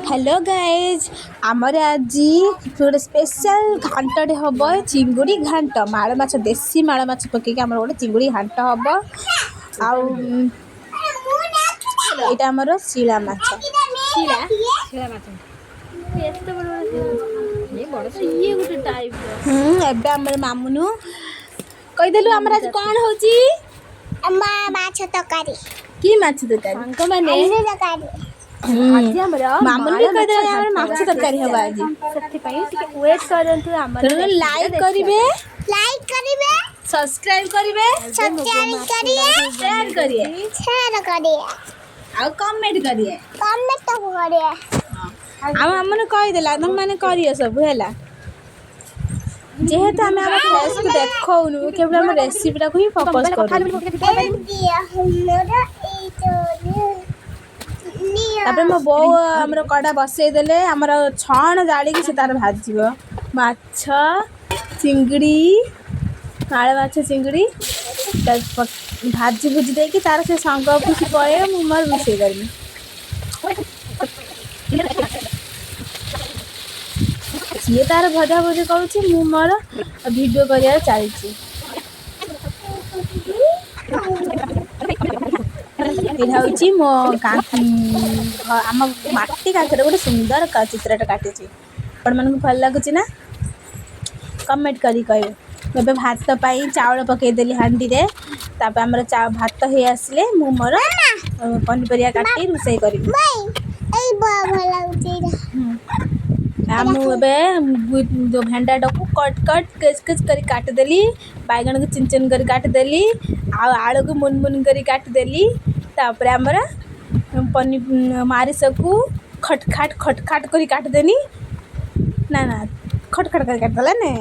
Hello guys, ଆମର ଆଜି ଗୋଟେ ସ୍ପେଶାଲ ଘାଣ୍ଟଟେ ହେବ। ଚିଙ୍ଗୁଡ଼ି ଘାଣ୍ଟ, ମାଳ ମାଛ, ଦେଶୀ ମାଳ ମାଛ ପକେଇକି ଆମର ଗୋଟେ ଚିଙ୍ଗୁଡ଼ି ଘାଣ୍ଟ ହେବ। ଆଉ ଏଇଟା ଆମର ଶିଳା ମାଛ। ଶିଳା ଶିଳା ମାଛ ଏତେ ବଡ଼ ବଡ଼ ଶିଳା, ବଡ଼ ଇଏ ଗୋଟେ ଟାଇପ୍ର। ଏବେ ଆମର ମାମୁନୁ କହିଦେଲୁ, ଆମର ଆଜି କ'ଣ ହେଉଛି? ମାଛ ତରକାରୀ। କି ମାଛ ତରକାରୀ? ସାଙ୍ଗମାନେ, ତରକାରୀ। ଆଜି ଆମର ମାମୁନୁ ବି ମାଳ ମାଛ କହିଦେଲେ, ଆମର ଘାଣ୍ଟ ମାଛ ତରକାରୀ ହେବ ଆଜି। ସେଥିପାଇଁ ଟିକେ ୱେଟ୍ କରନ୍ତୁ ଆମର ତେଣୁ ଲାଇକ୍ କରିବେ, ଲାଇକ୍ କରିବେ, ସବସ୍କ୍ରାଇବ୍ କରିବେ, ସବସ୍କ୍ରାଇବ୍ କରିବେ, ସେୟାର କରିବେ, ସେୟାର କରିବେ ଆଉ କମେଣ୍ଟ କରିବେ। କମେଣ୍ଟ କରିବେ। ଆଉ ମାମୁନୁ କହିଦେଲା, ତମମାନେ କରିବ ସବୁ ହେଲା। ଯେହେତୁ ଆମେ ଆମ ଫେସ୍କୁ ଦେଖାଉନୁ, କେବଳ ଆମ ରେସିପିଟାକୁ ହିଁ ଫୋକସ୍ କରୁ। ମୋର ଏଇ ତାପରେ ମୋ ବୋଉ ଆମର କଡ଼ା ବସେଇ ଦେଲେ, ଆମର ଛଣ ଜାଳିକି ସେ ତାର ଭାଜିବ ମାଛ ଚିଙ୍ଗୁଡ଼ି, ମାଳ ମାଛ ଚିଙ୍ଗୁଡ଼ି ଭାଜି ଭୁଜି ଦେଇକି ତାର ସେ ସାଙ୍ଗ ଅଫିସ୍ ପଳେଇବ, ମୁଁ ମୋର ରୋଷେଇ କରିବି। ସିଏ ତାର ଭଜା ଭୁଜି କରୁଛି, ମୁଁ ମୋର ଭିଡ଼ିଓ କରିବାରେ ଚାଲିଛି। ଏଇଟା ହେଉଛି ମୋ ଆମ ମାଟି କାନ୍ଥରେ ଗୋଟେ ସୁନ୍ଦର ଚିତ୍ରଟା କାଟିଛି। ଆପଣମାନଙ୍କୁ ଭଲ ଲାଗୁଛି ନା? କମେଣ୍ଟ କରି କହିବେ। ମୁଁ ଏବେ ଭାତ ପାଇଁ ଚାଉଳ ପକାଇଦେଲି ହାଣ୍ଡିରେ। ତାପରେ ଆମର ଭାତ ହେଇ ଆସିଲେ ମୁଁ ମୋର ପନିପରିବା କାଟି ରୋଷେଇ କରିବି। ଏଇ ଭଲ ଲାଗୁଛି ଏଇଟା। ଆଉ ମୁଁ ଏବେ ଯେଉଁ ଭେଣ୍ଡାଟାକୁ କଟ୍ କଟ୍ କେଚ୍ କେଚ୍ କରି କାଟିଦେଲି, ବାଇଗଣକୁ ଚିନ ଚିନ କରି କାଟିଦେଲି, ଆଉ ଆଳୁକୁ ମୁନ ମୁନ କରି କାଟିଦେଲି। ତାପରେ ଆମର ମାରିସକୁ ଖଟ ଖାଟ ଖଟ ଖାଟ କରି କାଟିଦେନି। ନା ନା, ଖଟ ଖଟ କରି କାଟିଦେଲା ନେ।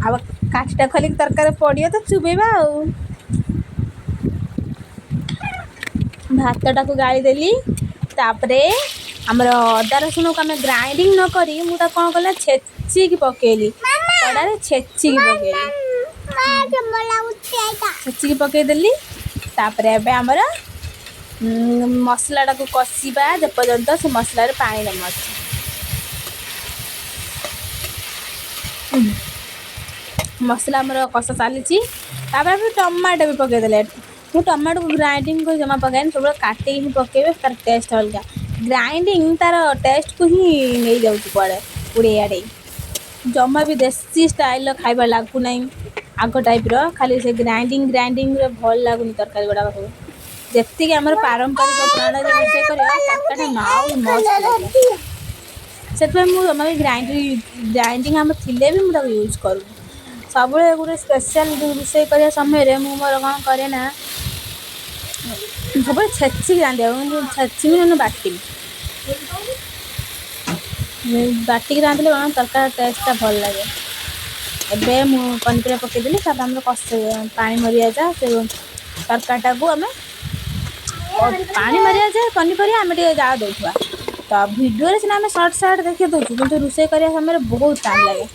ଆଉ କାଠିଟା ଖୋଲିକି ତରକାରୀ ପଡ଼ିବ ତ ଚୁବେଇବା। ଆଉ ଭାତଟାକୁ ଗାଳିଦେଲି। ତାପରେ ଆମର ଅଦା ରସୁଣକୁ ଆମେ ଗ୍ରାଇଣ୍ଡିଙ୍ଗ ନ କରି ମୁଁ ତାକୁ କ'ଣ କଲି ନା ଛେଚିକି ପକେଇଲି, କଡ଼ାରେ ଛେଚିକି ପକେଇଲି। ଭଲ ଲାଗୁଛି ଏଇଟା। ଛେଚିକି ପକେଇଦେଲି। ତାପରେ ଏବେ ଆମର ମସଲାଟାକୁ କଷିବା, ଯେପର୍ଯ୍ୟନ୍ତ ସେ ମସଲାରେ ପାଣି ନ ମରିଛି। ମସଲା ଆମର କଷା ଚାଲିଛି। ତାପରେ ଆମେ ଟମାଟୋ ବି ପକେଇଦେଲେ। ମୁଁ ଟମାଟୋକୁ ଗ୍ରାଇଣ୍ଡିଙ୍ଗ କରି ଜମା ପକାଏନି, ସବୁବେଳେ କାଟିକି ହିଁ ପକେଇବେ, ତାର ଟେଷ୍ଟ ଅଲଗା। ଗ୍ରାଇଣ୍ଡିଙ୍ଗ ତାର ଟେଷ୍ଟକୁ ହିଁ ନେଇଯାଉଛି କୁଆଡ଼େ ଉଡ଼େଇ ଆଡ଼େଇ। ଜମା ବି ଦେଶୀ ଷ୍ଟାଇଲର ଖାଇବା ଲାଗୁନାହିଁ ଆଗ ଟାଇପ୍ର। ଖାଲି ସେ ଗ୍ରାଇଣ୍ଡିଙ୍ଗ ଗ୍ରାଇଣ୍ଡିଙ୍ଗରେ ଭଲ ଲାଗୁନି ତରକାରୀ ଗୁଡ଼ାକ ସବୁ। ଯେତିକି ଆମର ପାରମ୍ପରିକ ପ୍ରଣାଳୀରେ ରୋଷେଇ କରିବା, ତରକାରୀଟା ଆଉ ମସ୍ତ ଲାଗିବ। ସେଥିପାଇଁ ମୁଁ ଜମା ବି ଗ୍ରାଇଣ୍ଡିଙ୍ଗ ଆମର ଥିଲେ ବି ମୁଁ ତାକୁ ୟୁଜ୍ କରୁନି। ସବୁବେଳେ ଗୋଟେ ସ୍ପେଶାଲ ରୋଷେଇ କରିବା ସମୟରେ ମୁଁ ମୋର କ'ଣ କରେ ନା, ସବୁବେଳେ ଛେଚିକି ରାନ୍ଧିବାକୁ, ମୁଁ ଛେଚିବି ନହେଲେ ବାଟିବି। ବାଟିକି ରାନ୍ଧିଲେ କ'ଣ ତରକାରୀ ଟେଷ୍ଟଟା ଭଲ ଲାଗେ। ଏବେ ମୁଁ ପନିପରିବା ପକେଇଦେଲି। ତାପରେ ଆମର କଷି ପାଣି ମରିବା ଯା ସେ ତରକାରୀଟାକୁ ଆମେ ପାଣି ମରିବା ଯାଏ ପନିପରିବା ଆମେ ଟିକେ ଜାଳ ଦେଉଥିବା। ତ ଭିଡ଼ିଓରେ ସିନା ଆମେ ସର୍ଟ ସର୍ଟ ଦେଖେଇ ଦେଉଛୁ, କିନ୍ତୁ ରୋଷେଇ କରିବା ସମୟରେ ବହୁତ ଟାଇମ୍ ଲାଗେ।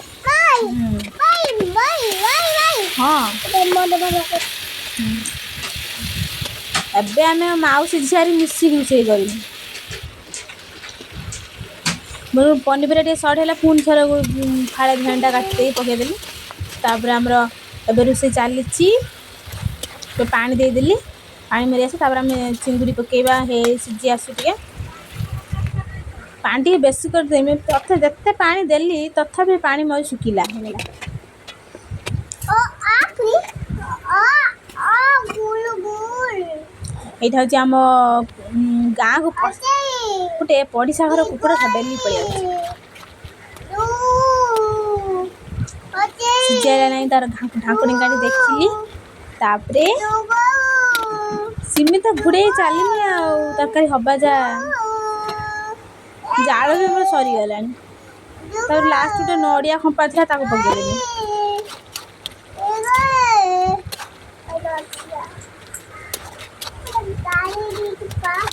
ହଁ, ଏବେ ଆମେ ମାଉସୀ ଝିଆରୀ ମିଶିକି ରୋଷେଇ କରିବୁ। ମୋର ପନିପରିବା ଟିକେ ସର୍ଟ ହେଲା, ପୁଣି ଥରେ ଫାଳେ ଭେଣ୍ଡା କାଟି ଦେଇକି ପକେଇଦେଲି। ତାପରେ ଆମର ଏବେ ରୋଷେଇ ଚାଲିଛି। ଏବେ ପାଣି ଦେଇଦେଲି, ପାଣି ମରି ଆସେ, ତାପରେ ଆମେ ଚିଙ୍ଗୁଡ଼ି ପକେଇବା। ହେଇ ସିଝି ଆସୁ ଟିକେ। ପାଣି ଟିକେ ବେଶୀ କରିଦେମି। ତଥାପି ଯେତେ ପାଣି ଦେଲି, ତଥାପି ପାଣି ମରି ଶୁଖିଲା ହେଇଗଲା। ଓ ଆପ୍ରି ଅ ଅ ଗୁଲ ଗୁଲ। ଏଇଟା ହେଉଛି ଆମ ଗାଁକୁ ଗୋଟେ ପଡ଼ିଶା ଘର କୁକୁର ଡେଲି ପଳେଇ ଆସୁଛି। ସିଝାଇଲା ନାହିଁ, ତାର ଢାଙ୍କୁଣୀ କାଢ଼ି ଦେଖିଲି। ତାପରେ ସିମି ତ ଘୋଡ଼େଇ ଚାଲିନି ଆଉ ତରକାରୀ ହବା ଯା ଜାଳ ବି ଆମର ସରିଗଲାଣି। ତାପରେ ଲାଷ୍ଟ ଗୋଟେ ନଡ଼ିଆ ଖମ୍ପା ଥିଲା, ତାକୁ ପକେଇଦେଲି।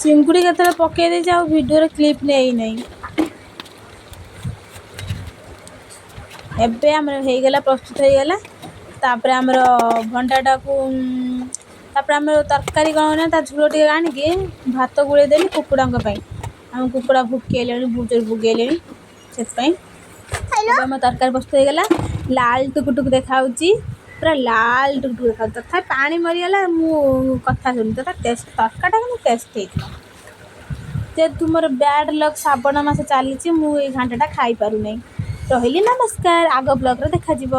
ଚିଙ୍ଗୁଡ଼ି କେତେବେଳେ ପକେଇ ଦେଇଛି, ଆଉ ଭିଡ଼ିଓରେ କ୍ଲିପ୍ ନେଇନାହିଁ। ଏବେ ଆମର ହେଇଗଲା, ପ୍ରସ୍ତୁତ ହେଇଗଲା। ତାପରେ ଆମର ଭଣ୍ଡାଟାକୁ, ତାପରେ ଆମର ତରକାରୀ କ'ଣ ନା ତା ଝୋଳ ଟିକେ ଆଣିକି ଭାତ ଗୋଳେଇ ଦେଲି କୁକୁଡ଼ାଙ୍କ ପାଇଁ। ଆମ କୁକୁଡ଼ା ଭୁକେଇଲେଣି, ବହୁତ ଜୋର ଭୁକେଇଲେଣି, ସେଥିପାଇଁ। ଏବେ ଆମ ତରକାରୀ ପ୍ରସ୍ତୁତ ହେଇଗଲା। ଲାଲ ଟୁକୁଟୁକୁ ଦେଖାହେଉଛି, ପୁରା ଲାଲ ଟୁକୁଟୁକୁ ଦେଖାଯାଉଛି। ତଥାପି ପାଣି ମରିଗଲା, ମୁଁ କଥା ଶୁଣି। ତଥାପି ଟେଷ୍ଟ, ତରକାରୀଟା କିନ୍ତୁ ଟେଷ୍ଟ ହେଇଥିଲା। ଯେହେତୁ ମୋର ବ୍ୟାଡ଼୍ ଲକ୍, ଶ୍ରାବଣ ମାସ ଚାଲିଛି, ମୁଁ ଏଇ ଘାଣ୍ଟଟା ଖାଇପାରୁନାହିଁ। ରହିଲି, ନମସ୍କାର। ଆଗ ବ୍ଲଗ୍ରେ ଦେଖାଯିବ।